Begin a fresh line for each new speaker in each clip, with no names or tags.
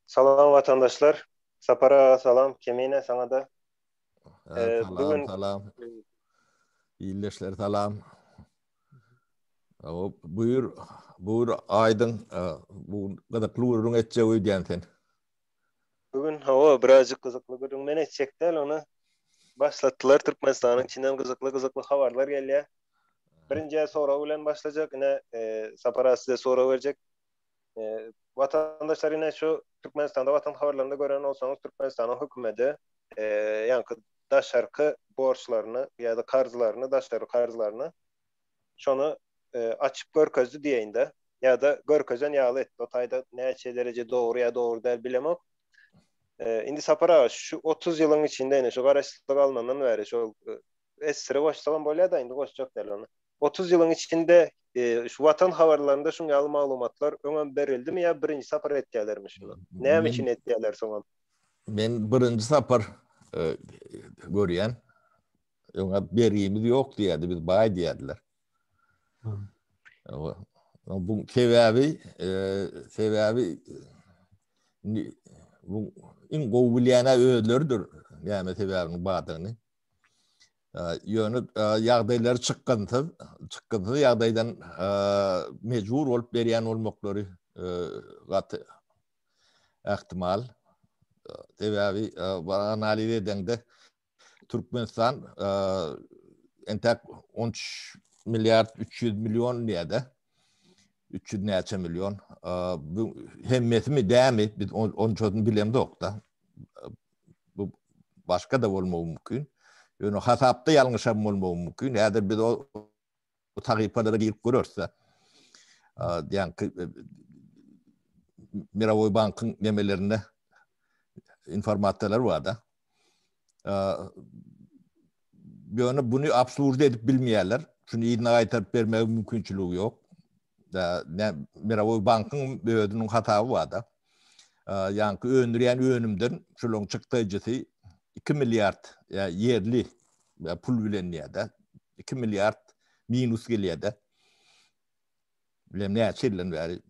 Salam watandaşlar. Sapar aga salam, Kemine saňa-da.
Salam, salam. Ildeşler salam. O buýur, buýur aýdyň, bu gyzykly gürrüň etjek öýdýän sen.
Bu gün hawa birazjyk gyzykly gürrüň men etjek däl ony başlatdylar Türkmenistanyň içinden gyzykly gyzykly habarlar gelýär. Birinji sorag bilen başlajak ine Sapar aga size sorag berjek. Watandaşlar ine şu Türkmenistanda watan habarlarynda gören bolsaňyz Türkmenistanyň hökümeti ýaňky daşarky borçlaryny ýa-da karzlaryny daşary karzlaryny şony açyp görkezdi diýeýin-de ýa-da görkezen ýaly etdi. O taýda näçe dereje dogry ýa dogry däl bilemok. Indi Sapar aga şu 30 ýylyň içinde ine şu garaşsyzlyk alnandan bäri şol SSR goşsagam bolýar-da indi goşjak däl ony. 30 ýylyň içinde şu Watan habarlarynda şuň ýaly maglumatlar öňem berildimi ýa birinji sapar etýärlermi şuny? Näme üçin etýärler soňam?
Men birinji sapar görýän. Öňe bergimiz ýok diýýärdi, biz baý diýýärdiler. Bu sebäbi, sebäbi bu iň gowy bilýän özleridir näme sebäbiniň bardygyny. Ýöne ýagdaýlary çykgynsyz, çykgynsyz ýagdaýdan mejbur bolup berýän bolmaklary gaty ähtimal. Sebäbi analiz edeňde Türkmenistan entäk 13 milliard 300 million diýýär-de. 300 näçe million. Bu hemmesimi dämi? Biz onçasyny bilemzok-da. Bu başga-da bolmagy mümkin. Ýöne hasapda ýalňyşam bolmagy mümkin. Häzir biz o sahypalara girip göreris-de. Ýaňky Mirowoý bankyň nemelerinde informasiýalar bar-da. Ýöne buny absurd edip bilmeýärler. Şuny yzyna gaýtaryp bermege mümkinçiligi ýok. Mirowoý bankyň özüniň hasaby bar-da. Ýaňky öndürýän önümden şularyň çykdaýjysy 2 milliard ýerli pul bilen diýýär-de. 2 milliard minus gelýär-de. Bilem näçe ýyldan bäri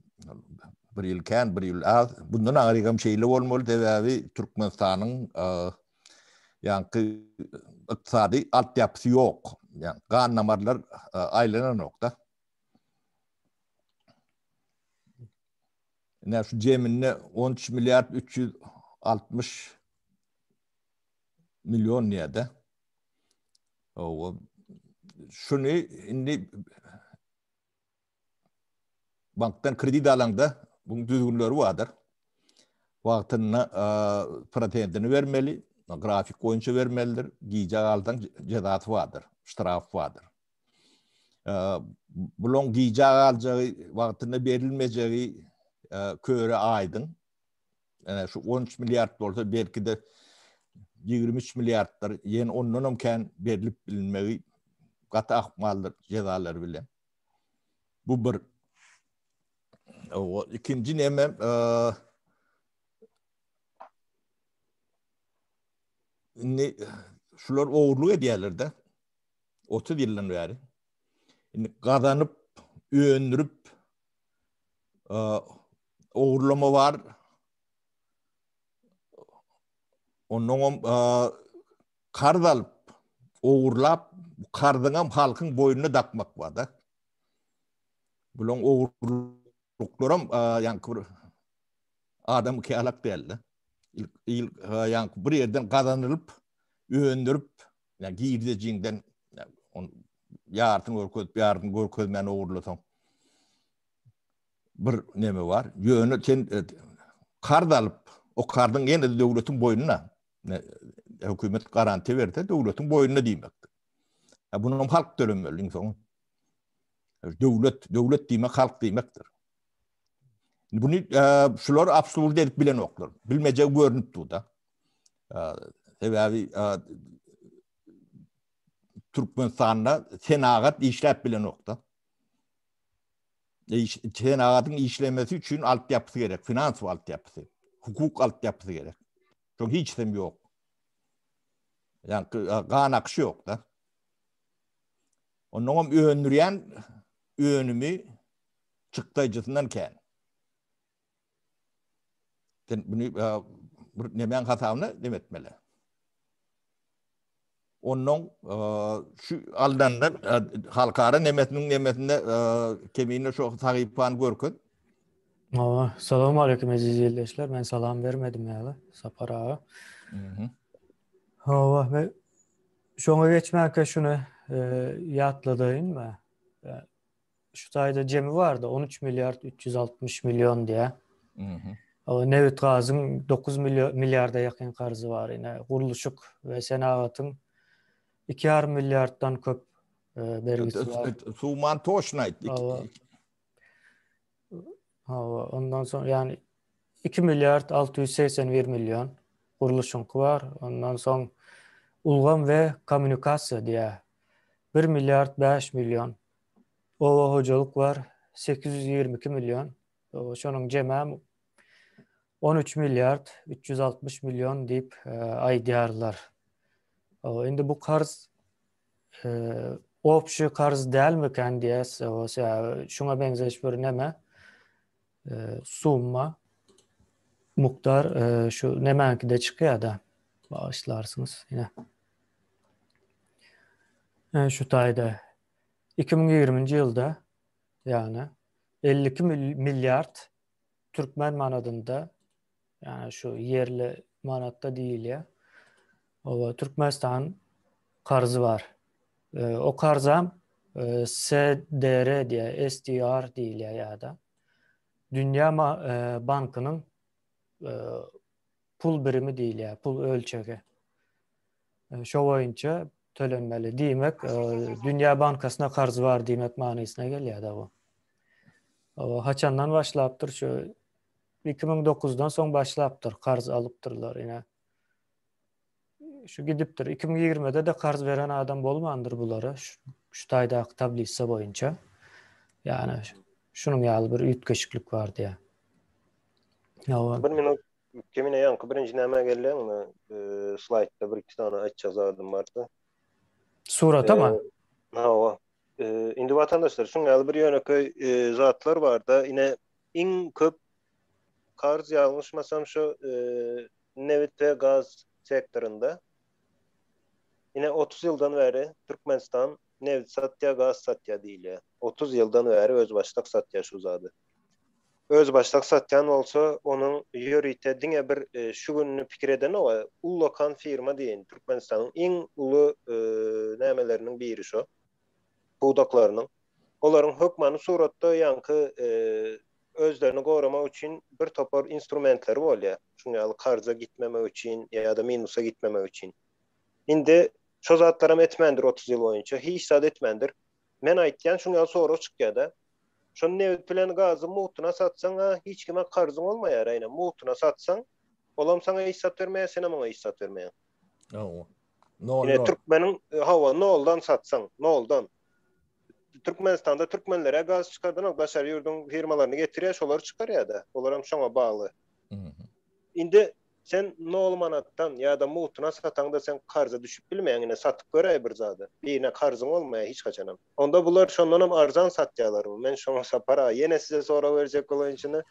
bir ýyl kän, bir ýyl az. Bundan aňrygam şeýle bolmaly, sebäbi Türkmenistanyň ýaňky ykdysady altyapysy ýok. Ýa gan damarlar aýlananok-da. Ine şu jeminde 13 milliard 360 million diýýär-de. Owa. Şuny indi bankdan kredit alaňda buň düzgünleri bardyr. Wagtynda prosentini bermeli, grafik boýunça bermelidir. Gijä galsaň jezasy bardyr, ştraf bardyr. Bulaň gijä galjagy, wagtynda berilmejegi köre aýdyň. Ene şu 13 milliard bolsa belki-de 23 milliarddyr. Ýene ondan hem kän berlip bilinmegi gaty ahmaldyr jezalar bilen. Bu bir. O ikinji neme indi şular ogurlyk edýärler-de. 30 ýyldan bäri. Indi gazanyp, öndürip ogurlama bar. Ondan karz alyp, ogurlap, karzyňam halkyň boýnuna dakmak bar-da. Bulaň ogurlyklaram ýaňky bir adam kyýalak däl-de. Ýaňky bir ýerden gazanylyp, öndürip, ýa girdejiňden ýarsyny görkezip, ýaryny görkezmän ogurlasaň bir neme bar. Ýöne sen e, karz alyp, o karzyň ýene döwletiň boýnuna hökümet garantiýa berse, döwletiň boýnuna diýmekdir. Bunu hem halk tölemeli iň soňy. Döwlet, döwlet diýmek halk diýmekdir. Bunu e, şular absurd edip bilenoklar. Bilmejegi görünip dur-da. Sebäbi Türkmenistanda senagat işläp bilenokda. Senagatyň işlemesi üçin altyapysy gerek, finans altyapysy, hukuk altyapysy gerek. Şoň hiçisem ýok. Ýa gan akyşy ýok-da. Ondan hem öndürýän önümi çykdaýjysyndan kän. Sen bunu bir nemäň hasabyna dem etmeli. Ondan şu aldandan halkara nemesiniň nemesinde kemine şu sahypany görkez.
Hawa, salam aleyküm eziz ildeşler. Men salam bermedim ýaly Sapar aga. Mhm. Hawa, men şoňa geçmänkä şuny ýatladaýyn men. Şu taýda jemi bardy 13 milliard 360 million diýä. Mhm. O nebit gazyň 9 milliarda ýakyn karzy bar ine. Gurluşyk we senagatyň 2,5 milliarddan köp e, bergisi bar.
Suman toşna aýt.
Hawa, ondan soň ýani 2 milliard 681 million gurluşyňky bar. Ondan soň ulgam we kommunikasiýa diýä. 1 milliard 5 million Oba hojalyk bar 822 million. Şonuň jemem 13 milliard 360 million diýip e, aýdýarlar. Indi bu karz e, obşi karz dälmikän diýäs, şuňa meňzeş bir neme e, summa mukdar şu nemäňkide çykýar-da. Bagyşlarsyňyz. Ine. Şu taýda 2020-nji ýylda, ýagny 52 milliard türkmen manadynda, ýagny şu ýerli manatda diýilýär. Oba Türkmenistan karzy bar. E, o karzam e, SDR diýä, SDR diýilýär ýa-da Dünýä e, bankynyň pul birimi diýilýär, pul ölçegi. Şo boýunça tölenmeli. Diýmek, Dünýä bankasyna karz bar diýmek manysyna gelýär-de bu. Haçandan başlapdyr şu 2009-dan soň başlapdyr, karz alypdyrlar ine. Şu gidipdir. 2020-de de karz beren adam bolmandyr bulara şu, şu taýdaky tablisa boýunça. Ýani şunuň ýaly bir üýtgeşiklik bar diýär.
Bir minut Kemine ýaňky birinji nämä gelýäňmi? Slaýdda bir iki sany aýtjak zadym bardy.
Surata mı?
Hawa. Indi watandaşlar şuň ýaly bir ýönekeý zatlar barda, ine iň köp karz ýalňyşmasam şu nebit we gaz sektorynda. Ine 30 ýyldan bäri Türkmenistan nebit satýar, gaz satýar diýilýär. 30 ýyldan bäri özbaşdak satýar şu zady. Özbaşdak satýan bolsa, onuň ýörite diňe bir şu gününi pikir edenok-a, ullakan firma diýeýin, Türkmenistanyň iň uly nämeleriniň biri şo, pudaklarynyň. Olaryň hökmany suratda ýaňky özlerini goramak üçin bir topar instrumentleri bolýar. Şuň ýaly karza gitmemek üçin ýa-da minusa gitmemek üçin. Indi şo zatlaram etmändir 30 ýyl boýunça, hiç zat etmändir. Men aýtýan şuň ýaly sorag çykýar-da. Şony nebit bilen gazy mugtuna satsaň-a hiç kime karzyň bolmaýar aýna mugtuna satsaň, olam saňa hiç zat bermeýär, senem oňa hiç zat bermeýäň.
Hawa. Nol
Ine türkmeniň hawa noldan satsaň, noldan. Türkmenistanda türkmenlere gaz çykardanok, daşary ýurduň firmalaryny getirýär, şolar çykarýar-da. Olaram şoňa bagly. Indi Sen nol manatdan ýa-da mugtuna sataňda sen karza düşüp bilmeýäň ine satyp göräý bir zady. Birine karzyň bolmaýar hiç haçanam. Onda bular şondanam arzan satýalarmy? Men şoňa Sapar aga ýene size sorag berjek bolaýyn şuny.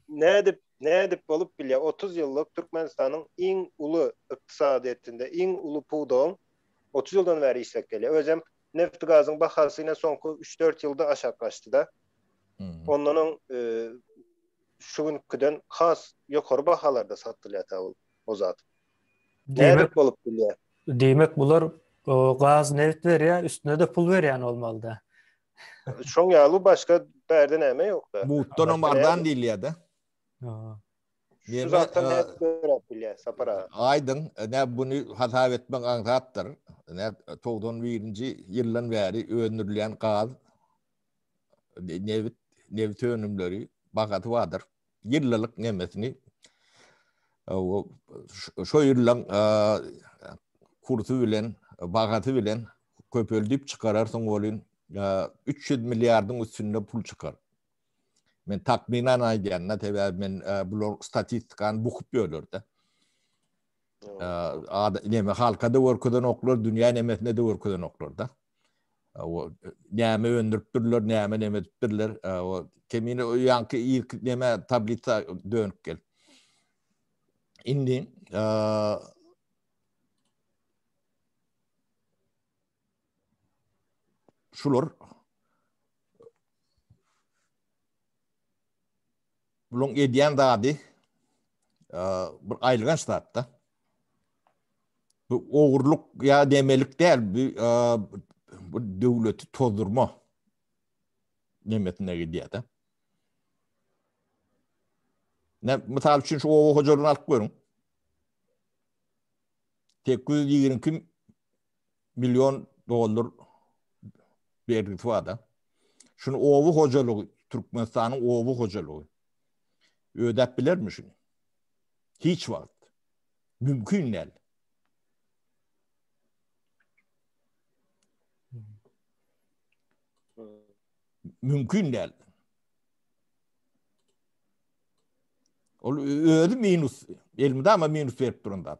Nädip nädip bolup bilýär 30 ýyllyk Türkmenistanyň iň uly ykdysadyýetinde iň uly pudagyň 30 ýyldan bäri işläp gelýär. Özem neft gazyň bahasy ine soňky üç-dört ýylda aşak gaçdyda. Ondanam şu günküden has ýokary bahalarda satylýar ta ol o zat. Nädip bolup bilýär?
Diýmek bular gaz nebit berýär, üstüne-de pul berýän bolmaly-da.
Şoň ýaly başga bärde näme ýok-da.
Mutdanam arzan diýilýär-de.
Şu zatdan nädip döräp bilýär Sapar aga?
Aýdyň, nä buny hasap etmek aňsatdyr. Nä 91-nji ýyldan bäri öndürilýän gaz nebit, nebit önümleri bahasy bardyr. Ýyllylyk nemesini şo ýyllaň kursy bilen, bahasy bilen köpeldip çykararsyň welin 300 milliardyň üstünde pul çykar. Men takmynan aýdýan-da, sebäbi men bular statistikany bukup ýörler-de. Ad neme halka-da görkezenoklar, dünýä nemesine-de görkezenoklar-da. O näme öndüripdirler, näme neme edipdirler. O kemine ýaňky irki neme tablitsa dönüp gel. Indi şular bulaň edýän zady bir aýylganç zatda. Bu ogurlyk ýa demelik däl, bu bu döwleti tozdurma nemesine gidýär-de. Ne, mysal üçin şu oba hojalygyny alyp görüň. 822 million dollar bergisi bar-da. Şuny oba hojalygy, Türkmenistanyň oba hojalygy ödäp bilermi şuny? Hiç wagt. Mümkin däl. Mümkin däl. Ol özi minus, elmydama minus berip duran zat.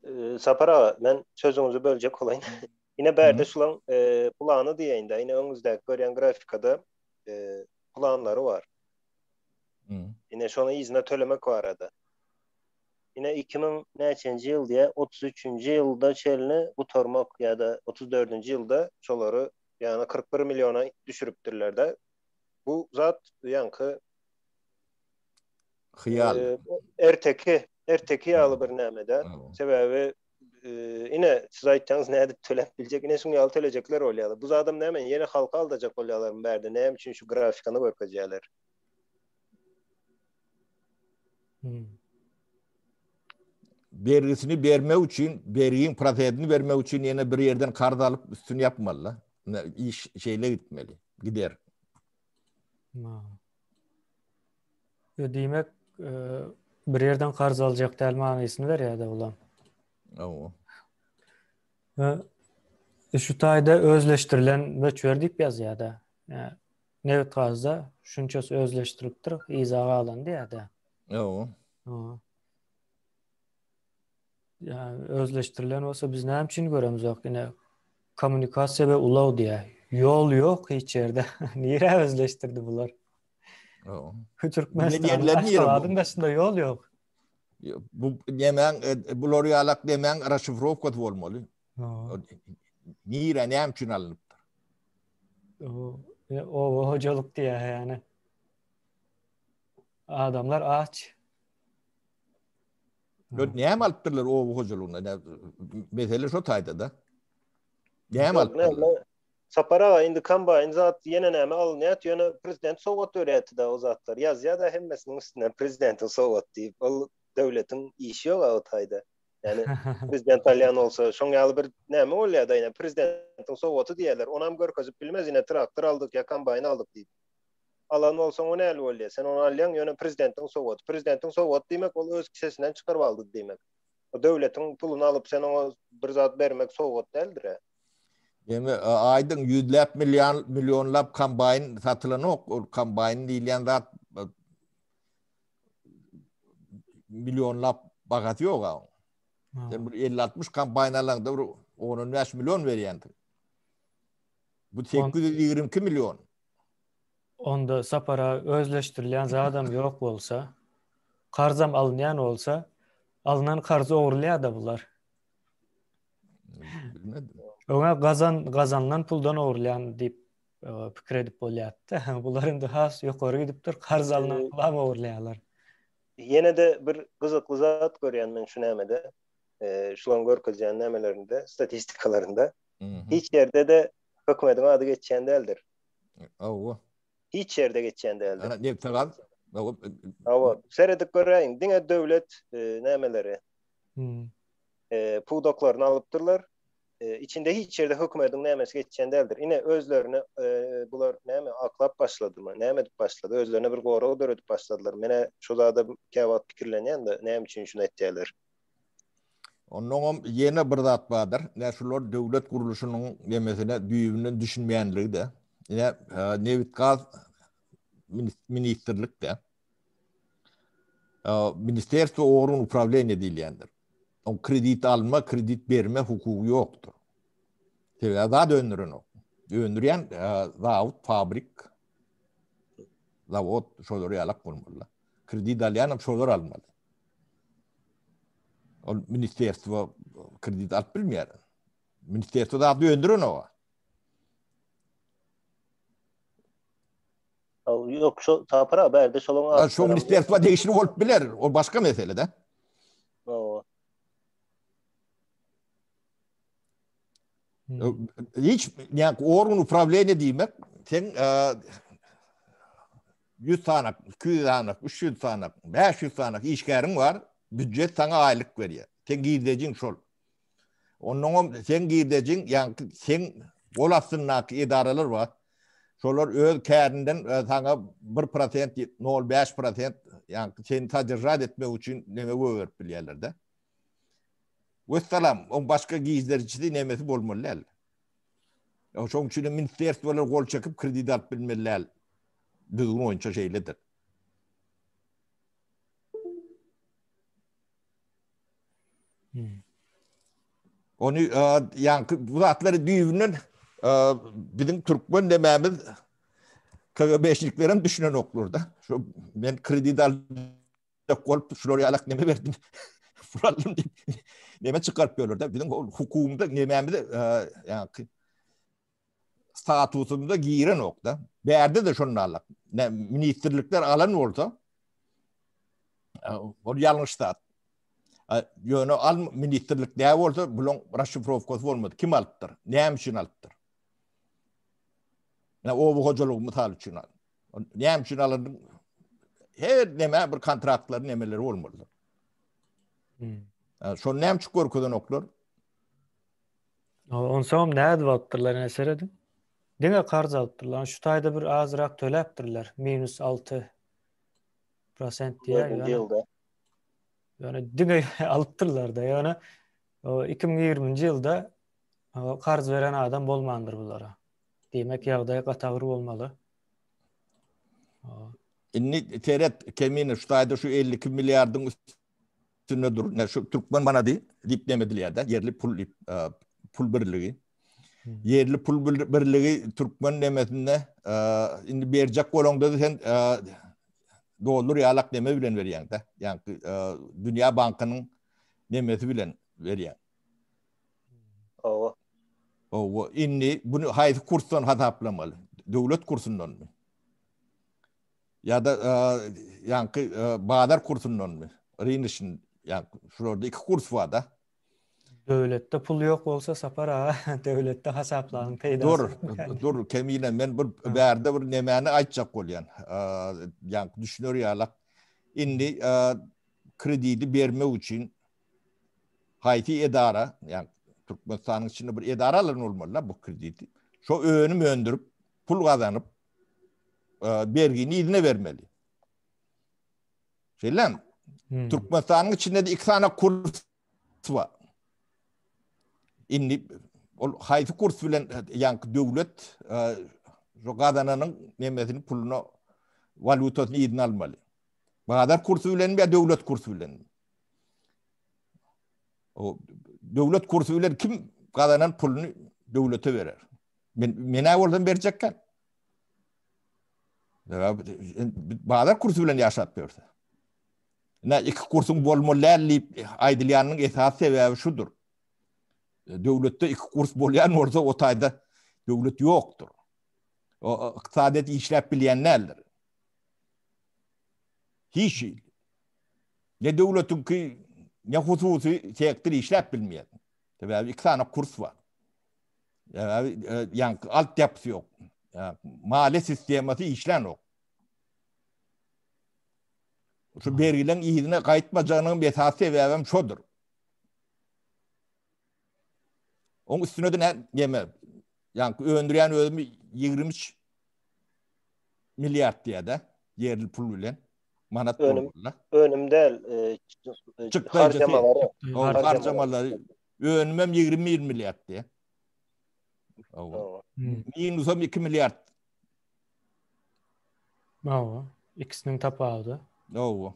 Ee, Sapar aga, men sözüňizi böljek bolaýyn. Ine bärde şulaň e, plany diýeýin-de, ine öňüňizdäki görýän grafikada e, planlary bar. Ine şony yzyna tölemek barada. Ine 2000 näçenji ýyl diýä, 33-nji ýylda çenli gutarmak ýa-da 34-nji ýylda şolary ýagny 41 milliona düşüripdirler-de. Bu zat ýaňky
hyýal.
Erteki, erteki ýaly bir näme-de. Sebäbi ine siz aýtýaňyz nädip töläp biljek, ine şuň ýaly tölejekler bolýarlar. Bu zadam näme, ýene halky aldajak bolýarlarmy bärde, näme üçin şu grafikany görkezýärler?
Bergisini bermek üçin, bergiň prosentini bermek üçin ýene bir ýerden karz alyp üstüni ýapmaly. Iş şeýle gitmeli, gider.
Yo diýmek, e, bir ýerden karz aljak däl manysyny berýär-de bulam.
Hawa.
E, şu taýda özleşdirilen möçber diýip ýazýar-da. E, nebit gazda şunçasy özleşdirilipdir, yza galan diýýär-de.
Hawa.
Hawa. Ýa özleşdirilen bolsa biz näme üçin göremzok ine kommunikasiýa we ulag diýýär. Ýol ýok hiç ýerde. Nirä özleşdirdi bular?
Hawa.
Türkmenistanyň Aşgabadyň daşynda ýol ýok.
Bu nemäň e, bular ýalak nemäň raşifrowkasy bolmaly. Nirä näme üçin alnypdyr?
Oba hojalyk diýýär ýani. Adamlar aç.
Ýok, näme alypdyrlar oba hojalygynda? Mesele şo taýda-da. Näme alypdyrlar?
Sapar aga indi kombaýn zat ýene näme alynýar ýöne prezident sowgat berýärdi-da o zatlar. Ýazýar-da hemmesiniň üstünden prezidentiň sowgat diýip. Ol döwletiň işi ýok-a o taýda. Ýani prezident alýan bolsa şoň ýaly bir näme bolýar-da ýene prezidentiň sowgaty diýerler. Onam görkezip bilmez ine traktor aldyk ýa kombaýn aldyk diýip. Alan bolsaň o näli bolýar? Sen ony alýaň, ýöne prezidentiň sowgaty. Prezidentiň sowgaty diýmek, ol öz kisesinden çykaryp aldy diýmek. O döwletiň puluny alyp sen oňa bir zat bermek sowgat däldir-ä.
Ýöne aýdyň ýüzläp million millionlap kombaýn satylanok. Ol kombaýn diýilýän zat millionlap bahasy ýok-a. Sen bir 50-60 kombaýn alaňda bir 10-15 million berýänsiň. Bu 822 million.
Onda Sapara özleşdirilýän zadam ýok bolsa, karzam alynýan bolsa, alnan karzy ogurlaýar-da bular.
Bilmedim.
Öňe gazan gazanylan puldan ogurlaýan diýip e, pikir edip bolýardy. Bular indi has ýokary gidipdir, karz alnan pulam ogurlaýarlar.
Ýene-de bir gyzykly zat görýän men şu nämede, e, şularyň görkezýän nämelerinde, statistikalarynda. Hiç ýerde-de hökümetiň ady geçýän däldir.
Hawa.
Hiç ýerde geçýän däldir.
Ana nebtagaz.
Hawa, seredip göräýiň, diňe döwlet e, nämeleri?
Hmm.
E, pudaklaryny alypdyrlar. E, içinde hiç ýerde hökümetiň nämesi geçýän däldir. Ine özlerini e, bular näme aklap başladymy? Näme edip başlady? Özlerine bir gorag döredip başladylar. Menä şu zada käwagt pikirlenýän-de, näme üçin şuny etýärler?
Onnoňam ýene bir zat bardyr. Ine şular döwlet gurluşynyň nemesine düýbünden düşünmeýänligi-de. Ine nebit-gaz ministrlik-de. Ministerstwo organ uprawleniýe diýilýändir. Oň kredit alma, kredit berme hukugy ýokdur. Sebäbi zat öndürenok. Öndürýän zawod, fabrik, zawod şolar ýalak bolmaly. Kredit alýanam şolar almaly. Ol ministerstwo kredit alyp bilmeýär. Ministerstwo zat öndüren owa.
Yok şu Sapar abi bärde şolaň
Şu ministerstwo degişli bolup biler. O başga mesele de.
Owa.
Hiç yani organ upravleniýe diýmek sen 100 sanak, 200 sanak, 300 sanak, 500 sanak işgäriň bar, býujet saňa aýlyk berýär. Sen girdejiň şol. Ondan sen girdejiň, ýa sen gol astyndaky edaralar bar. Şolar öz kärinden e, saňa 1%, 0.5% ýa seni sadržat etmek üçin neme goýberip bilýärler-de. Wessalam, oň başga gizlerçisi nemesi bolmaly däl. Ýa şoň üçin hem ministerstwolar gol çekip kredit alyp bilmeli däl. Düzgün boýunça şeýledir.
Hmm.
Ony e, ýaňky bu zatlary düýbünden e, biziň türkmen demämiz KGB-şniklerem düşünenoklar-da. Şu men kredit al Ýok bolup şular ýalak neme berdim. Pul aldym diýip neme çykaryp ýörler-de. Biziň hukugymyzda nemämize ýa-ki statusymyza girenok-da. Bärde-de şonda alak. Ne ministrlikler alan bolsa ol ýalňyş zat. Ýöne al ministrlik näme bolsa bulaň rasşifrowkasy bolmady. Kim alypdyr? Näme üçin alypdyr? Ne oba hojalygy mysal üçin al. Näme üçin alyndy? Her neme bir kontraktlar nemeleri bolmalydyr.
Hmm.
Şony näme üçin görkezen oklar?
Onsoň nädip alypdyrlar ene serediň. Diňe karz alypdyrlar. Şu taýda bir azrak töläpdirler. Minus 6 prosent diýýär.
Ýylda.
Ýöne diňe alypdyrlar da. Ýöne 2020-nji ýylda karz beren adam bolmandyr bulara. Diýmek ýagdaý gaty agyr bolmaly.
Indi seret Kemine şu taýda şu 52 milliardyň üstünde dur. Ne şu türkmen manady diýip näme edilýär-de, ýerli pul diýip, e, pul birligi. Hmm. Ýerli pul birligi türkmen nemesinde e, indi berjek bolaňda sen e, dollar ýalak neme bilen berýäň-de. Ýa-ni dünýä bankynyň nemesi bilen berýäň.
Hawa.
Hawa, indi bunu haýsy kursdan hasaplamaly? Döwlet kursundanmy? Ýa-da ýaňky bazar kursundanmy? Rynişin, ýa şularda iki kurs bar-da.
Döwletde pul ýok bolsa Sapar aga, döwletde hasaplanyň peýdasy.
Dur, dur, Kemine, men bir bärde bir nemäni aýtjak bolýan. Ýaňky düşüner ýalak. Indi kredidi bermek üçin haýsy edara, ýa Türkmenistanyň içinde bir edara alan bolmaly bu krediti. Şo önüm öndürip, pul gazanyp, e, bergini yzyna bermeli. Şeýlemi? Hmm. Türkmenistanyň içinde de iki sany kurs bar. Indi ol haýsy kurs bilen ýaňky döwlet e, şu gazananyň nemesini puluna walýutasyny yzyna almaly. Bazar kursy bilenmi ýa döwlet kursy bilenmi? O döwlet kursy bilen kim gazanan puluny döwlete berer? Men menä bolsam berjekkä. Bazar kursy bilen ýaşap ýörse. Ne iki kursuň bolmaly däl diýip aýdylýanyň esasy sebäbi şudur. Döwletde iki kurs bolýan bolsa o taýda döwlet ýokdur. O ykdysadyýet işläp bilýän däldir. Hiç hili. Ne döwletiňki, ne hususy sektor işläp bilmeýär. Sebäbi iki sany kurs bar. Sebäbi e, ýaňky altyapysy ýok. Maliýe sistemasy işlänok. Şu bergileň yzyna gaýtmajagynyň esasy sebäbem şodur. Oň üstüne de ne neme ýaňky öndürýän özümi 23 milliard diýýär-de, ýerli pul bilen. Manat
önüm, önüm däl, e,
harcamalary. Harcamalary. Önümem 21 milliard diýýär. Minusam 2 milliard.
Hawa, ikisiniň tapawudy.
Hawa.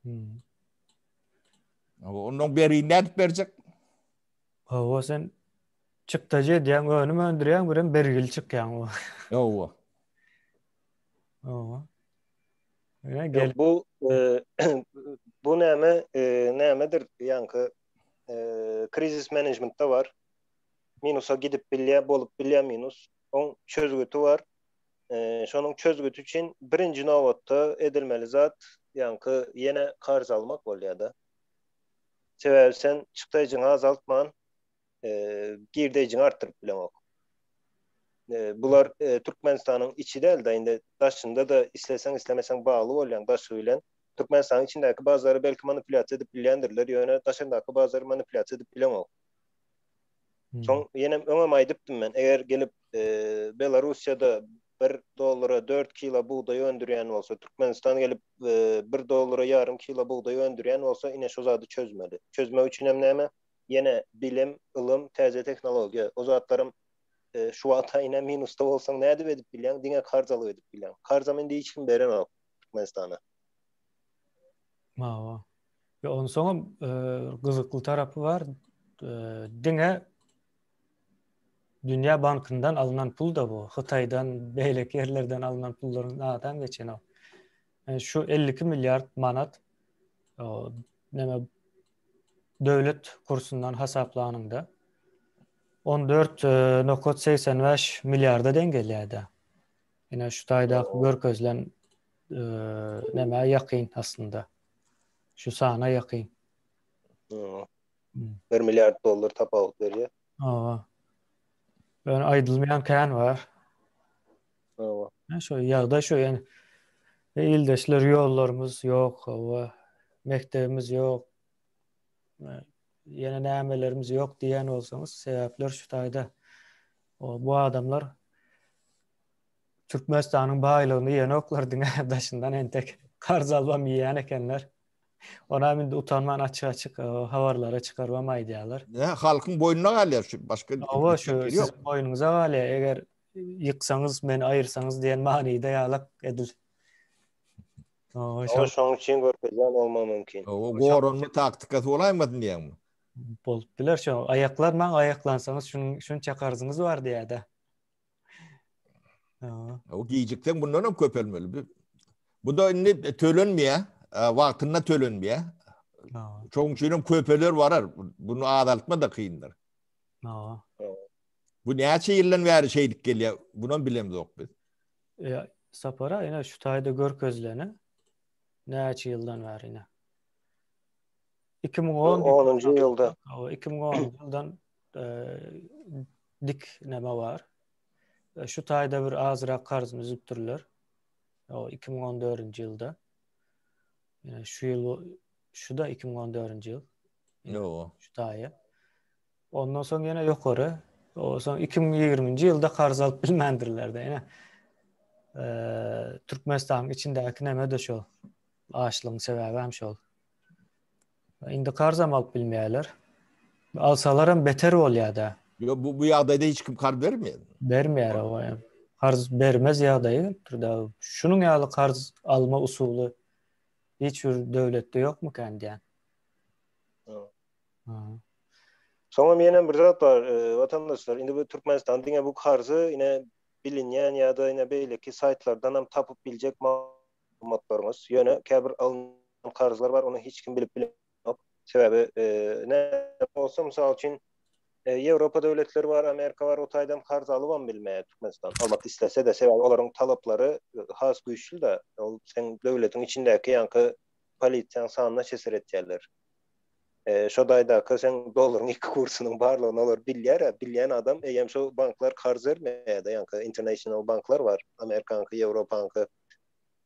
Hmm. Hawa, ondan beri nädip berjek?
Hawa, sen çykdajy edýäň, önüm öndürýäň, birem bergili çykýaň.
Hawa.
Hawa.
Gel. Bu e, bu näme e, nämedir ýaňky e, krizis menejmentde bar. Minusa gidip bilýär, bolup bilýär minus. Oň çözgüti bar. E, şonuň çözgüti üçin birinji nobatda edilmeli zat ýaňky ýene karz almak bolýar-da. Sebäbi sen çykdaýjyňy azaltman e, girdejiňi artdyryp bileňok. E, bular e, Türkmenistanyň içi däl-de, indi daşynda-da isleseň islemeseň bagly bolýaň daşy bilen. Türkmenistanyň içindäki bazary belki manipulýasiýa edip bilýändirler, ýöne daşyndaky bazary manipulýasiýa edip bileňok. Soň ýenem öňem aýdypdym men, eger gelip e, Belarussiýada 1 dollara 4 kilo bugdaý öndürýän bolsa, Türkmenistan gelip e, 1 dollara ýarym kilo bugdaý öndürýän bolsa, ine şu zady çözmeli. Çözmek üçin hem näme? Ýene bilim, ylym, täze tehnologiýa. O zatlaram e, şu wagta ine minusda bolsaň nädip edip bilýäň? Diňe karz alyp edip bilýäň. Karzam indi hiç kim berenok Türkmenistana.
Hawa. We onsoňam e, gyzykly tarapy bar. E, diňe Dünýä bankyndan alnan pul da bu. Hytaýdan, beýleki ýerlerden alnan pullaryň adam geçenok. E, şu 52 milliard manat näme döwlet kursundan hasaplanyňda 14.85 milliarda deň gelýär-de. Ine şu taýdaky görkezilen e, nämä ýakyn aslynda. Şu sana ýakyn.
1 milliard dollar tapawut berýär.
Hawa. Ýöne aýdylmaýan kän bar.
Hawa.
Şu ýagdaý şu ýani ildeşler ýollarymyz ýok, hawa. Mekdebimiz ýok. Ýene nämelerimiz ýok diýen bolsaňyz, sebäpler şu taýda. O bu adamlar Türkmenistanyň baýlygyny iýenoklar diňe daşyndan entek karz alybam iýýän ekenler. Onam indi utanman açyk-açyk habarlara çykarybam aýdýarlar.
Ne halkyň boýnuna galýar şu başga.
Hawa şu siziň boýnuňyza galýar eger ýyksaňyz meni aýyrsaňyz diýen manyda ýalak edil.
Hawa şoň üçin görkezýän bolmagy mümkin.
Hawa goranma taktikasy bolaýmasyn diýýäňmi?
Bolup biler şo aýaklanmaň aýaklansaňyz şunuň şunça karzyňyz bar diýýär-de.
O gijikseň bundan hem köpelmeli. Bu da indi tölenmeýär, e, wagtynda tölenmeýär. Şonuň üçin hem köpeler barar. Bunu azaltma da kyndyr. Bu näçe ýyldan bäri şeýdip gelýär, bunam bilemzok biz.
Ýa Sapara ine şu taýda görkezileni näçe ýyldan bäri ine. 2010
10-njy ýylda.
2010 ýyldan e, dik näme bar. E, şu taýda bir azrak karzyny üzüpdirler. O 2014-nji ýylda. Ýa şu ýyl şu da 2014-nji ýyl.
Ýo.
Şu taýy. Ondan soň ýene ýokary. O soň 2020-nji ýylda karz alyp bilmändirler de ýene. E, Türkmenistanyň içindäki näme de şol. Açlygyň sebäbi hem şol. Indi karzam alyp bilmeýärler. Alsalaram beter bolýar-da.
Ýok, bu bu ýagdaýda hiç kim karz bermeýär.
Bermeýär o hem. Karz bermez ýagdaýy gelipdir-de. Şunuň ýaly karz alma usuly hiç bir döwletde ýokmukän diýýän.
Soňam ýene bir zat bar, e, watandaşlar. Indi bu Türkmenistan diňe bu karzy ine bilinýän ýa-da ine beýleki saýtlardan hem tapyp biljek maglumatlaryňyz. Ýöne käbir alnan karzlar bar, ony hiç kim bilip bilenok. Sebäbi näme bolsa, mysal üçin, Ýewropa döwletleri bar, Amerika bar, o taýdan karz alybam bilmeýär Türkmenistan. Almak islese-de, sebäbi olaryň talaplary has güýçli-de, ol seň döwletiň içindäki ýaňky polisiýaň sanyna çeser etýärler. Şo daýdaky seň dollaryň iki kursunyň barlygyny olar bilýär-ä, bilýän adam eýýäm şo banklar karz bermeýär-de, ýaňky international banklar bar, Amerikaňky, Ýewropaňky.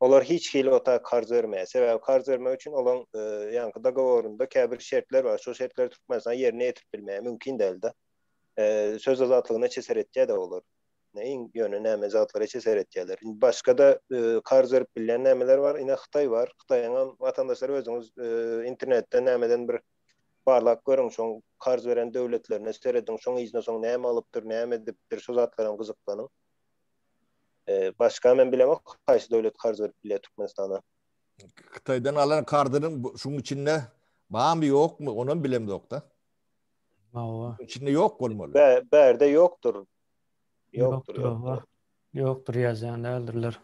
Olar hiç hili ota karz bermeýär. Sebäbi karz bermek üçin olaň ýaňky dogoworynda käbir şertler bar. Şo şertleri Türkmenistan ýerine ýetirip bilmeýär. Mümkin dälde. Söz azatlygyna çe seretýär-de olar. Iň ýöne näme zatlara çe seretýärler. Indi başga-da karz berip bilýän nämeler bar? Ine Hytaý bar. Hytaýyňam watandaşlar özüňiz internetden nämeden bir barlap görüň. Şoň karz beren döwletlerine serediň. Şoň yzyna soň näme alypdyr, näme edipdir, şo zatlaram gyzyklanyň. Başga men bilemok haýsy döwlet karz berip bilýär Türkmenistana.
Hytaýdan alan karzynyň şuň içinde barmy ýokmy onam bilemzokda.
Hawa.
İçinde ýok bolmaly.
Bärde ýokdur. Ýokdur.
Ýokdur ýazýan däldirler.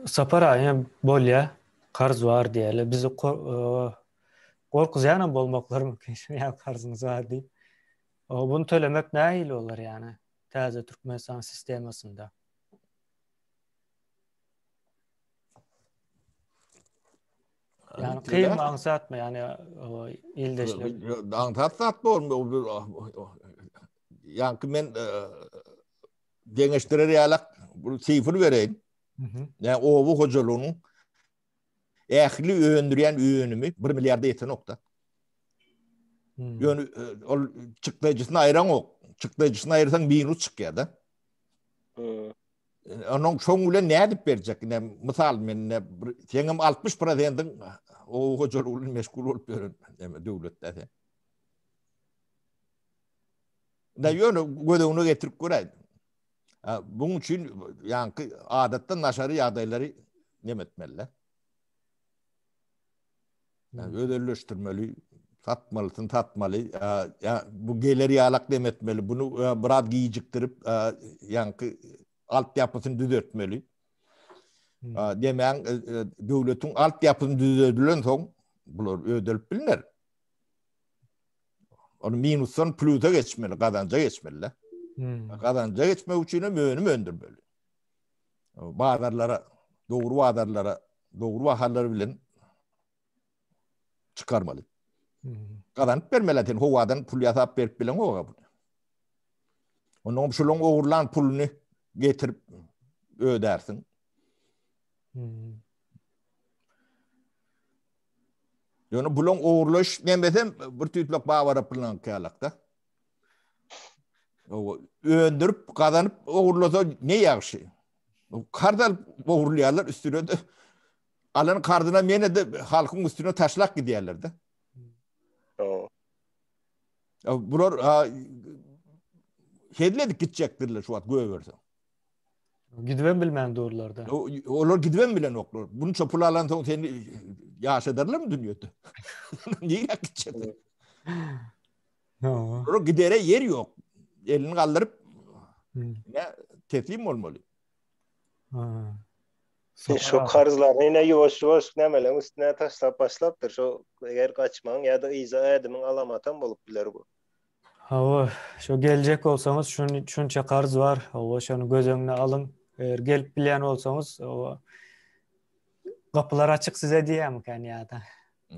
Sapar aga bolýa. Karz bar diýeli. Bizi gorkuzýanam bolmaklary mümkin. Şuny ýaly karzyňyz bar diýip. Bunu tölemek nähili bolar ýani? Täze Türkmenistan sistemasynda. Yani kyn aňsatmy yani ildeşler?
Aňsat zat bolmy? Ýaňky men deňeşdirer ýalak bir sifr bereýin. Ýa oba hojalygynyň ähli öndürýän önümi 1 milliarda ýetenokda. Ýöne ol çykdajysyny aýraňok. Çykdajysyny aýyrsaň minus çykýar-da. Onuň şoň bilen nädip berjek? Ine, mysal men ine seňem 60 prosentiň oba hojalygy bilen meşgul bolup ýören näme döwletde sen. Da ýöne göz öňüne getirip göräý. Buň üçin ýaňky adatdan daşary ýagdaýlary neme etmeli? Özelleşdirmeli, satmalysyn satmaly, ýa bu geler ýalak dem etmeli, bunu biraz gijikdirip, ýaňky altyapysyny düzeltmeli. Demäň döwletiň altyapysyny düzedilen soň bular ödelip bilner. Onu minusdan plusa geçmeli, gazanja geçmeli. Hmm. Gazanja geçmek üçin hem önüm öndürmeli. Bazarlara, dogry bazarlara, dogry bahalar bilen çykarmaly. Hmm. Gazanyp bermeli sen howadan pul ýasap berip bilen oga bunu. Ondan şulaň ogurlan puluny getirip ödärsiň. Hmm. Ýöne bulaň ogurlaş nemesem bir tüýtlek babara pullan kälakda. Öndürip, gazanyp ogurlasa ne ýagşy. Karz alyp ogurlaýarlar üstüne de alan karzyna mene de halkyň üstüne taşlap gidýärler de. Bular hezil edip gitjekdirler şu wagt göberse.
Gidibem bilmän durlar-da.
Olar gidibem bilenoklar. Bunça pul alan soň seni ýaşadarlarmy dünýede? Nirä gitjek? Olar gidere ýer ýok. Elini galdyryp ne teslim bolmaly.
Şu karzlaryny ýene ýuwaş-ýuwaş nämeleň üstüne taşlap başlapdyr. Şu eger gaçmagyň ýa-da yza ädimiň alamatam bolup biler bu.
Hawa, şo geljek bolsaňyz şun şunça karz bar. Hawa, şony göz öňüne alyň. Eger gelip bilýän bolsaňyz, hawa gapylar açyk size diýýärmikän ýa-da.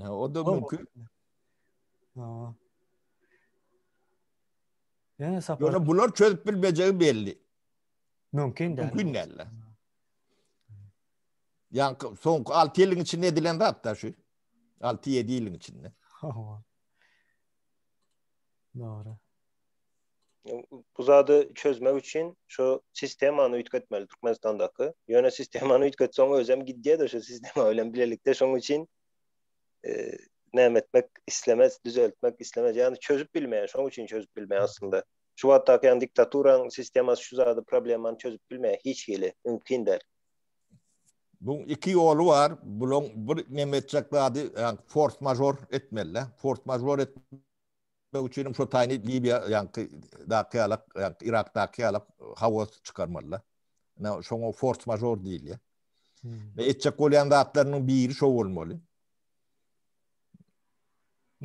Ha, o da mümkin.
Hawa. Ýöne sapar.
Ýöne bular çözüp bilmejegi belli.
Mümkin
däl. Mümkin däl. Ýaňky soňky 6 ýylyň içinde edilen zat da şu. 6-7 ýylyň içinde.
Hawa. Dogry.
Bu zady çözmek üçin şu sistemany üýtgetmeli Türkmenistandaky. Ýöne sistemany üýtgetseň özem gidýär-de şu sistema bilen bilelikde. Şonuň üçin e, näme etmek islemez, düzeltmek islemez. Ýagny çözüp bilmeýär, şonuň üçin çözüp bilmeýär aslynda. Şu wagtdaky ýagny diktaturaň sistemasy şu zady problemany çözüp bilmeýär hiç hili, mümkin däl.
Bu iki ýoly bar. Bulaň bir neme etjek zady, ýagny fors major etmeli. Fors major etmek üçin hem şo taýny Libiýa ýagny daky ýalak, ýagny Irakdaky ýalak haos çykarmaly. Ine şoňa fors major diýilýär. Hmm. Ve etjek bolýan zatlarynyň biri şo bolmaly.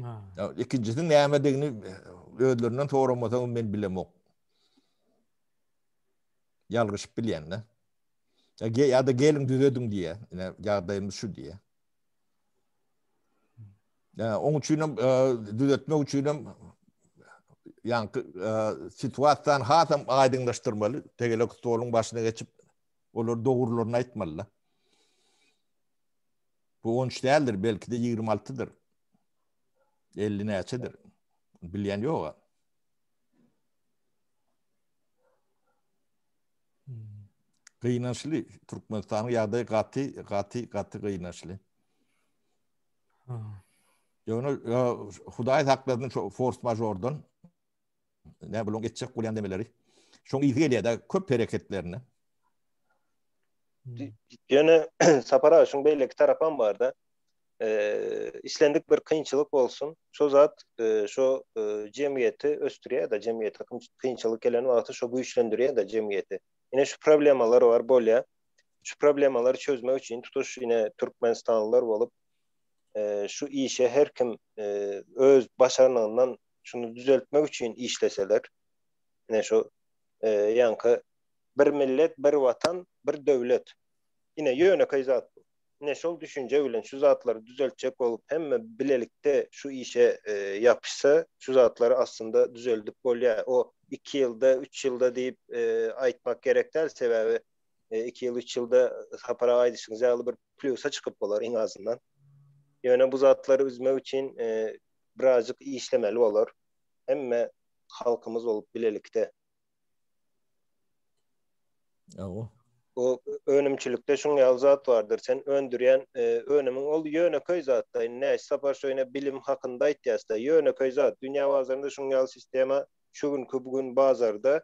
Ha. Ikinjisiniň nämedigini özlerinden soramasaň men bilemok. Ýalňyşyp bilýän-de. Ýa-da geliň düzediň diýýär. Ine ýagdaýymyz şu diýýär. Ýa oň üçin hem e, düzetmek üçin hem ýaňky e, situasiýany hasam aýdyňlaşdyrmaly. Tegelek stoluň başyna geçip olar dogrularyny aýtmaly. Bu 13 däldir, belki-de 26-dyr. 50 näçedir? Bilýän ýok. Gynançly Türkmenistanyň ýagdaýy gaty gaty gaty gynançly. Ýöne Hudaý saklasyn şu fors majordan. Ne buluň etjek bolýan demeleri. Şoň yzy gelýär-de köp hereketlerine.
Ýöne Sapar aga şuň beýleki tarapam bar-da. Islendik bir kynçylyk bolsun, şo zat şo jemgyýeti ösdürýär-de, jemgyýete kynçylyk gelen wagty şo güýçlendirýär-de jemgyýeti. Ine şu problemalar bar, bolýar. Şu problemalary çözmek üçin tutuş ine türkmenistanlylar bolup şu işe her kim öz başarnygyndan şuny düzeltmek üçin işleseler, ine şu ýaňky bir millet, bir watan, bir döwlet. Ine ýönekeý zat bu. Ine şol düşünje bilen şu zatlary düzeltjek bolup hemme bilelikde şu işe ýapyşsa şu zatlary aslynda düzeldip bolýar. O 2 ýylda, 3 ýylda diýip aýtmak gerek däl, sebäbi 2 ýyl, 3 ýylda Sapar aga aýdyşyňyz ýaly bir plýusa çykyp bolar iň azyndan. Ýöne bu zatlary üzmek üçin birazjyk işlemeli bolar. Hemme halkymyz bolup bilelikde.
Hawa.
O önümçilikde şuň ýaly zat bardyr. Sen öndürýän önümiň ol ýönekeý zatda. Indi näçe sapar şu ýene bilim hakynda aýtýas-da. Ýönekeý zat. Dünýä bazarynda şuň ýaly sistema şu günki bu gün bazarda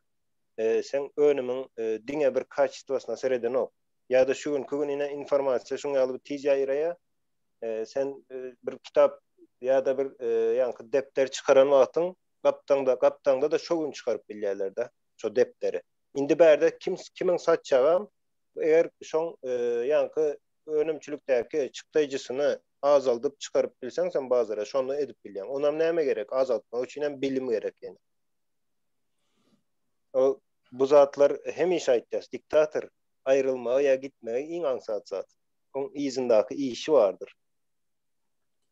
seň önümiň diňe bir kaçestwasyna seredenok. Ýa-da şu günki gün ine informasiýa şuň ýaly bir tiz ýaýraýar. Sen bir kitap ýa-da bir ýaňky depder çykaran wagtyň gapdaňda gapdaňda-da şo gün çykaryp bilýärler-de şo depderi. Indi bärde kim kimiň satjagam eger şoň ýaňky önümçilikdäki çykdaýjysyny azaldyp çykaryp bilseň sen bazara şony edip bilýäň. Onam näme gerek? Azaltmak üçin hem bilim gerek ýene. O bu zatlar hemişe aýtýas, diktator aýrylmagy ýa gitmegi iň aňsat zat. Oň yzyndaky işi bardyr.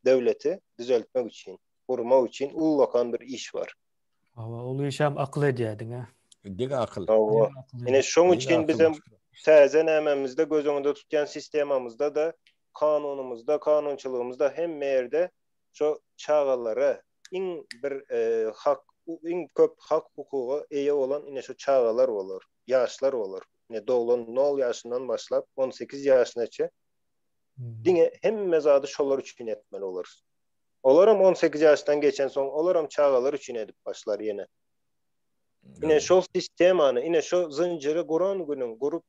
Döwleti düzeltmek üçin, gurmak üçin ullakan bir iş bar.
Hawa, ol işem akyl edýär diňe.
Diňe akyl.
Hawa. Ine şoň üçin bizem täze nämemizde göz öňünde tutýan sistemamyzda-da, kanunymyzda, kanunçylygymyzda hemme ýerde şo çagalara iň bir hak, iň köp hak hukuga eýe bolan ine şo çagalar bolar, ýaşlar bolar. Ine doglan nol ýaşyndan başlap 18 ýaşynaça diňe hemme zady şolar üçin etmeli bolarys. Olaram 18 ýaşdan geçensoň olaram çagalar üçin edip başlar ýene. Ine şol sistemany, ine şo zynjyry guran günüň, gurup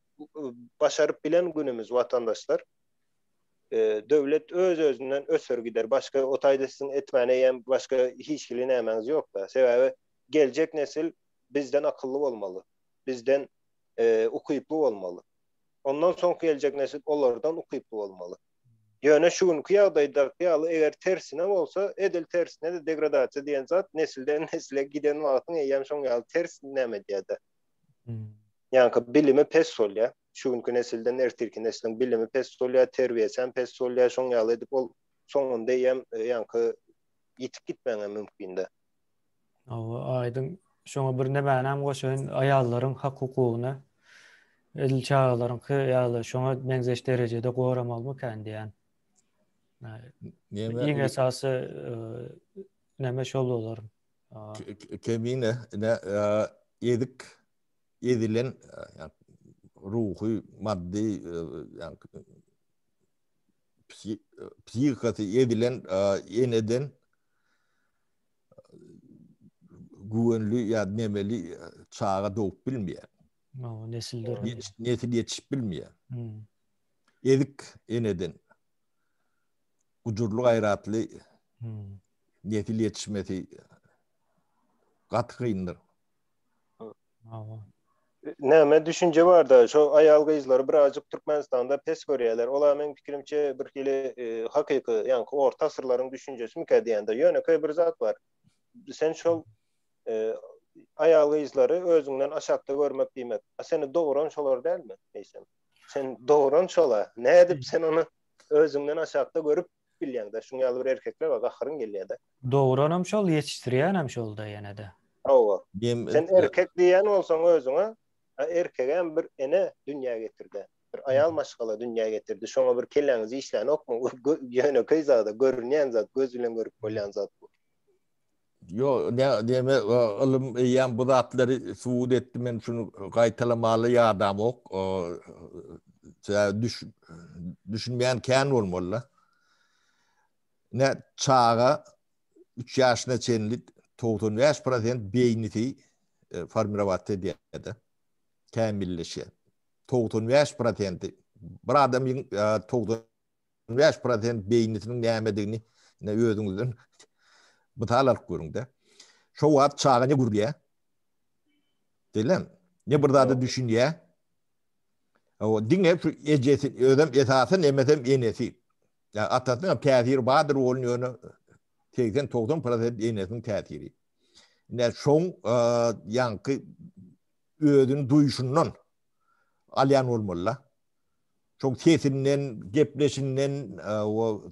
başaryp bilen günümiz watandaşlar. Döwlet öz-özünden öser gider. Başga o taýda siziň etmäne ýa başga hiç hili nämäňiz ýok-da. Sebäbi geljek nesil bizden akylly bolmaly. Bizden ukyply bolmaly. Ondan soňky geljek nesil olardan ukyply bolmaly. Ýöne şu günki ýagdaýdaky ýaly eger tersine bolsa, edil tersine-de degradasiýa diýen zat nesilden nesle giden wagtyň eýýäm şoň ýaly ters näme edýär-de. Ýaňky bilimi pes bolýar. Şu günki nesilden ertirki nesliň bilimi pes bolýar, terbiýesi hem pes bolýar, şoň ýaly edip ol soňunda eýýäm ýaňky ýitip gitmegiň hem mümkin-de.
Hawa, aýdyň. Şoňa bir nämänem goşaýyn, aýallaryň hak-hukugyny edil çagalaryňky ýaly şoňa meňzeş derejede goramalymykan diýýän. Iň esasy näme şol bolar.
Kemine, ine, ezik, ezilen, ruhy, maddy, psihikasy ezilen eneden güwenli ýa nemeli çaga dogup bilmeýär.
Nesil döremeýär.
Nesil ýetişip bilmeýär. Hmm. Ezik eneden gujurly gaýratly hmm. nesil ýetişmesi gaty kyndyr.
Näme düşünje barda şo aýal gyzlary birazjyk Türkmenistanda pes görýärler. Ola meň pikirimçe bir hili e, hakyky, ýaňky orta asyrlaryň düşünjesimikä diýende ýönekeý bir zat bar. Sen şol e, aýal gyzlary özüňden aşakda görmek diýmek. A seni dogran şolar dälmi? Eýsem. Sen dogran şola. Nädip sen ony özüňden aşakda görüp bilýäňde. Şuň ýaly bir erkekler bar, gaharyň gelýär-de.
Dogranam şol, ýetişdirýänem şol-da ýene-de.
Hawa. Sen erkek diýýän bolsaň özüňe, a erkegem bir ene dünýä getirdi. Bir aýal maşgala dünýä getirdi. Şoňa bir kelläňiz işlänokmy? Ýönekeý zada, görünýän zat, göz bilen görüp bolýan zat bu.
Ýok, näme ylym eýýäm bu zatlary subut etdi, men şuny gaýtalamaly ýadamok. Düş düşünmeýän kän bolmaly. Ne çaga 3 ýaşyna çenli 95% beýnisi e, formirowat edýär-de. Kämilleşýär. 95% bir adamyň 90 5% beýnisiniň nämedigini ine özüňizden mysal alyp görüň-de. Şo wagt çaga ne gürleýär? Diýlem, ne bir zada düşünýär. O diňe şu ejesi, özem esasy nemesem enesi. Ya atasynyň hem täsiri bardyr onuň ýöne 80-90 prosent enesiniň täsiri. Ine şoň ýaňky özüni duýuşyndan alýan bolmaly-da. Şoň sesinden, gepleşinden, o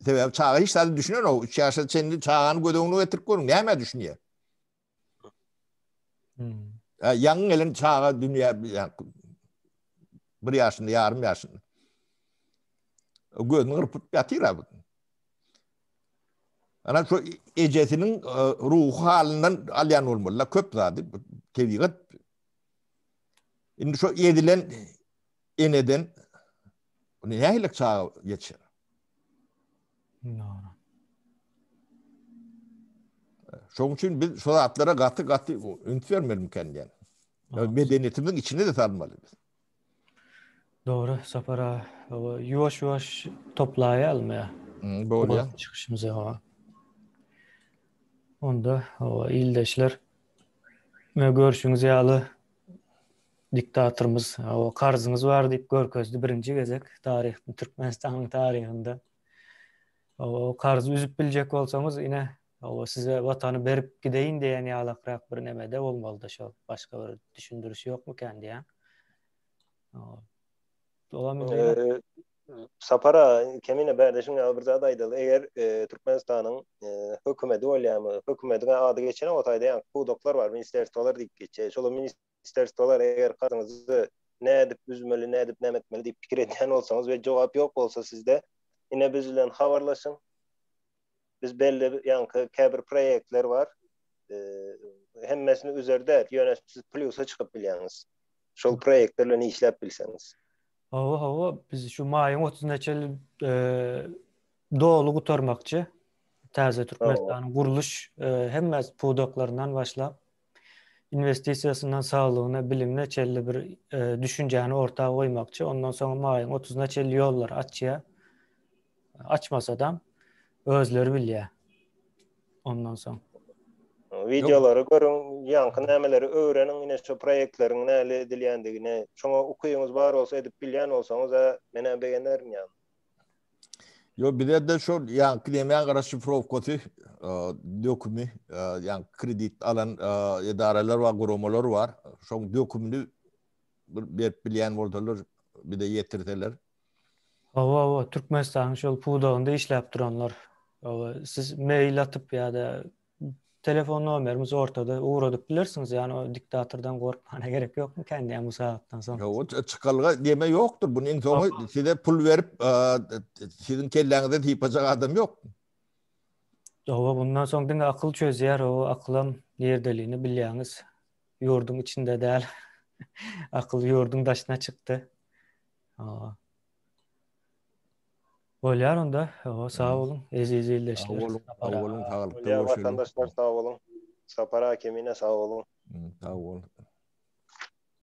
sebäbi çaga hiç zada düşünenok. 3 ýaşa çenli çagany göz öňüne getirip görüň, nämä düşünýär? Hmm. Ýaňy gelen çaga dünýä bir ýaşynda, ýarym ýaşynda. Gözüni gyrpyp ýatyr abi. Ana şu ejesiniň e, ruhy halyndan alýan bolmaly köp zady tebigat. Indi şu edilen eneden nähili çaga geçer?
Dogry.
Şoň üçin biz şu zatlara gaty gaty üns bermelimiken diýen. Medeniýetimiziň içine de salmaly biz.
Dogry, Sapar aga. Ýuwaş ýuwaş toplaýalmy ýa?
Hmm, bolýar.
Çykyşymyzy ha. Onda ildeşler görşüňiz ýaly diktatorymyz karzyňyz bar diýip görkezdi birinji gezek taryh Türkmenistanyň taryhynda. O karzy üzüp biljek bolsaňyz ine o size watany berip gideýin diýen ýalakrak bir nemede bolmalydy şol. Başga bir düşündiriş ýokmykan diýen.
Dowam edýär. Sapara kemine bärdeşiň ýaly bir zat aýdaly. Eger Türkmenistanyň hökümeti bolýarmy? Hökümetiň ady geçen o taýda ýaňky pudaklar bar, ministerstwolar diýip geçýär. Şol ministerstwolar eger karzyňyzy nädip üzmeli, nädip näme etmeli diýip pikir edýän bolsaňyz we jogap ýok bolsa sizde, ine biz bilen habarlaşyň. Biz belli ýaňky käbir proýektler bar. Hemmesini üzer däl, ýöne siz plýusa çykyp bilýäňiz. Şol proýektler bilen işläp bilseňiz.
Hawa, hawa, biz şu maýyň 30-na çenli doly gutarmakçy. Täze Türkmenistanyň gurluş hemme pudaklaryndan başlap, investisiýasyndan saglygyna, bilimine çenli bir düşünjäni orta goýmakçy. Ondan soň maýyň 30-na çenli ýollary açýar. Açmasadam özleri bilýär. Ondan soň.
Wideolary görüň, ýaňky nämeleri öwreniň, ine şu proýektleriň näle edilýändigini. Şoňa ukyňyz bar bolsa, edip bilýän bolsaňyz-a, men-ä begenerin ýa.
Ýo bize-de şol ýaňky nemäň rasşifrowkasy, dökümi, ýaňky kredit alan edaralar bar, guramalar bar. Şoň dökümini bir berip bilýän bolsalar, bize ýetirseler.
Hawa, hawa, Türkmenistanyň şol pudagynda işläp duranlar. Hawa, siz mail atyp ýa-da telefon nomerimiz ortada ugradyp bilersiňiz. Ýani o diktatordan gorkmana gerek ýokmy diýen bu sagatdan soň.
Ýok, çykalga diýme ýokdur. Bunuň soňy size pul berip, siziň kelläňizden sypajak adam ýok.
Hawa, bundan soň diňe akyl çözýär, o akylam nirdeligini bilýäňiz. Ýurduň içinde däl. Akyl ýurduň daşyna çykdy. Hawa. Bolýar onda. Hawa, sag boluň, eziz ildeşler.
Sag boluň, sag boluň, saglykda
görşeliň. Watandaşlar sag boluň. Sapar aka Kemine sag boluň.
Sag boluň.